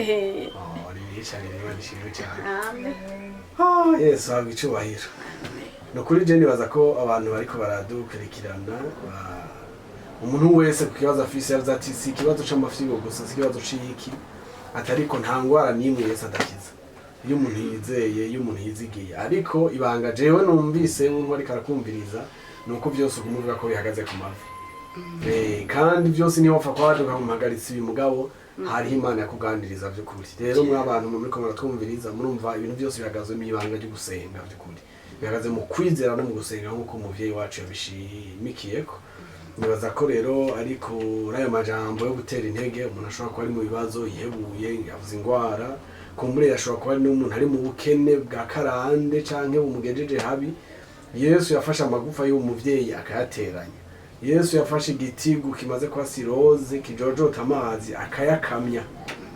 Oh, ni byiza cyane, Imana ishimwe cyane. Amen. Ah, Yesu ahabwa icubahiro. Ni ukuri je nibaza ko abantu bariko baradukurikirana, umuntu wese ku kibazo afise, yavuze ati si ikibazo c'amafyigo gusa, si ikibazo c'iki, atariko nta ngwara n'imwe Yesu adakiza iyo umuntu yizeye, iyo umuntu yizigiye. Ariko ibanga jewe numvise nk'uko ariko arakumviriza ni uko byose ukumuvuga ko bihagaze ku mavi. Kandi byose niyo wapfa kuba waje ukamuhagaritsa uyu mugabo, hariho Imana yakuganiriza by'ukuri. Rero mwe abantu muriko muratwumviriza, murumva ibintu byose bihagaze mu ibanga ryo gusenga. By'ukuri bihagaze mu kwizera no mu gusenga, nk'uko umuvyeyi wacu yabishimikiyeko. Nibaza ko rero ari kuri ayo majambo yo gutera intege umuntu ashobora kuba ari mu bibazo, yihebuye, yavuze ingwara, kumbure ashobora kuba ari n'umuntu ari mu bukene bwa karande canke bumugejeje habi. Yesu yafashe amagufa y'uwo muvyeyi akayateranya. Yesu yafashe igitigu kimaze kuba cirrhose, kijojota amazi, akayakamya.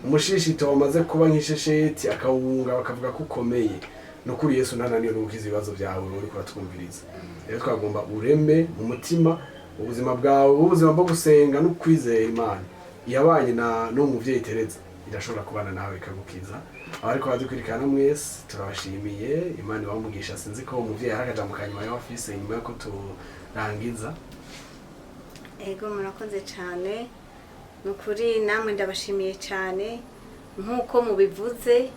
Umushishito wamaze kuba nk'ishesheti akawunga, bakavuga ko ukomeye. Ni ukuri Yesu ntananiwe no gukiza ibibazo byawe uriko uratwumviriza. Rero twagomba ureme mu mutima ubuzima bwawe, ubuzima bwo gusenga no kwizera Imana yabanye na n'uwo muvyeyi Tereza, irashobora kubana nawe ikagukiza. Abariko baradukurikirana mwese turabashimiye, Imana ibamugisha. Sinzi ko umuvyeyi hari akajambo ka nyuma yaba afise inyuma yuko turangiza. Ego, murakoze cyane. Ni ukuri namwe ndabashimiye cyane. Nk'uko mubivuze,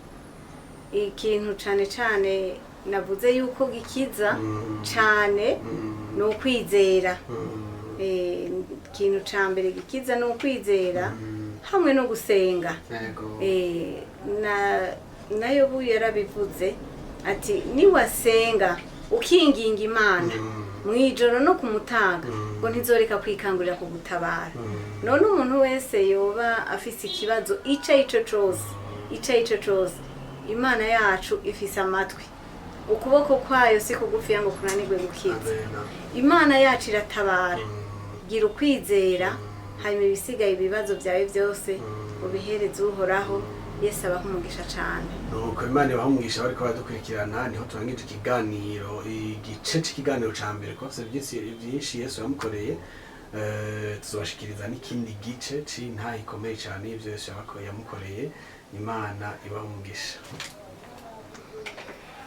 ikintu cyane cyane navuze yuko gikiza cyane ni ukwizera. Ikintu cya mbere gikiza ni ukwizera hamwe no gusenga. Na nayo bu yarabivuze ati niwasenga ukinginga Imana mu ijoro no kumutaga, ngo ntizoreka kwikangurira kugutabara. None umuntu wese yoba afise ikibazo ico ari cyo cose, ico ari cyo cose, Imana yacu ifise amatwi, ukuboko kwayo si kugufiya ngo kunanirwe gukiza. Amen. Imana yacu iratabara. Gira ukwizera, hanyuma ibisigaye, ibibazo byawe byose ubihereze Uhoraho. Yesu abaha umugisha cane. Nuko Imana ibaha umugisha bariko baradukurikirana. Niho turangije ikiganiro, igice c'ikiganiro ca mbere, kuko afise byinshi byinshi Yesu yamukoreye. Tuzobashikiriza n'ikindi gice c'intahe ikomeye cane y'ivyo Yesu yamukoreye. Imana ibaha umugisha.